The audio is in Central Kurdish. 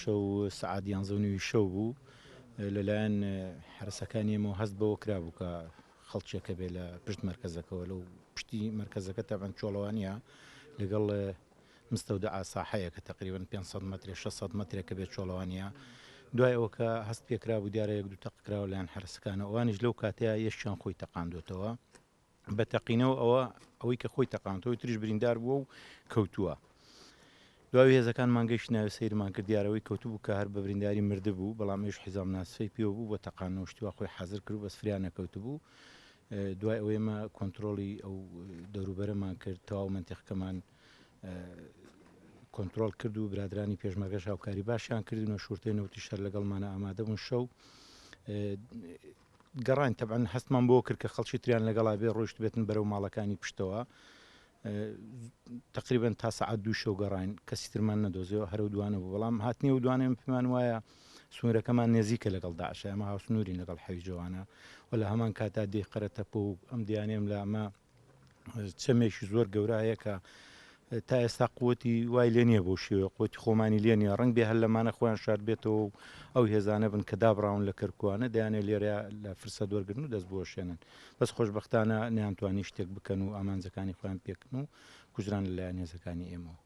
شەو سەعات یانزە و نیوی شەو بوو لەلایەن حەرەسەکانی ئێمەوە هەست بەوە کرابوو کە خەڵکێکە بێ لە پشت مەرکەزەکەوە لەو پشتی مەرکەزەکە تەبعەن چۆڵەوانیە لەگەڵ مستەودەعە ساحەیە کە تقریبا 500 مەترێ 600 مەترێک کە بێ چۆڵەوانیە دوای ئەوە کە هەست پێکرابوو دیارە یەک دوو تەق کراوە لەلایەن حەرەسەکانەوە ئەوانیش لەو کاتەیە یەکیان خۆی تەقاندۆتەوە بە تەقینەوە ئەوە ئەوەی کە خۆی تەقاندەوەی تریش بریندار بووە و کەوتووە. دوای هێزەکانمان گەیشتنە ئەوێ سەیرمان کرد دیارە ئەوەی کەوتبوو کە هەر بە برینداری مردبوو بەڵام ئەویش حیزام ناسفەی پێوە بوو بۆ تەقاندنەوە شتی وا خۆی حازر کرد بەس فریا نەکەوتبوو دوای ئەوەی ئێمە کۆنترۆڵی ئەو دەوروبەرەمان کرد تەواو مەنتیقەکەمان کۆنترۆڵ کرد و برادرانی پێشمەرگەش هاوکاری باشیان کردین و شورتەی نەوتیش هەر لەگەڵمانە ئامادە بوون شەو گەڕاین تەبعەن هەستمان بۆ کرد کە خەڵکی تریان لەگەڵا بێ ڕۆیشت بێتن بەرەو ماڵەکانی پشتەوە تقریبا تا سەعات دوو شەو گەڕاین کەسی ترمان نەدۆزیەوە هەرو دوانە بوو بەڵام هاتنی و دوانێ پێمان وایە سنوورەکەمان نێزیکە لەگەڵ داعش ئەمە هاوسنوورین لەگەڵ حەویجەوانە و لە هەمان کاتا دێ قەرەتەپە و ئەم دیانێم لە ئەمە چەمێکی زۆر گەورە هەیە کە تا ئێستا قوتی وای لێ نییە بۆ شێوە قوتی خۆمانی لێ نییە ڕنگ بێ هەر لەمانە خۆیان شار بێتەوە و ئەو هێزانە بن کە دابراون لە کەرکوانە دەیانێ لێرە لە فرسە دۆرگرن و دەست بۆشێنن بەس خۆشببختانە نیانتوانی شتێک بکەن و ئامانجەکانی خۆیان پێکن و کوژران لەلایەن هێزەکانی ئێمەوە.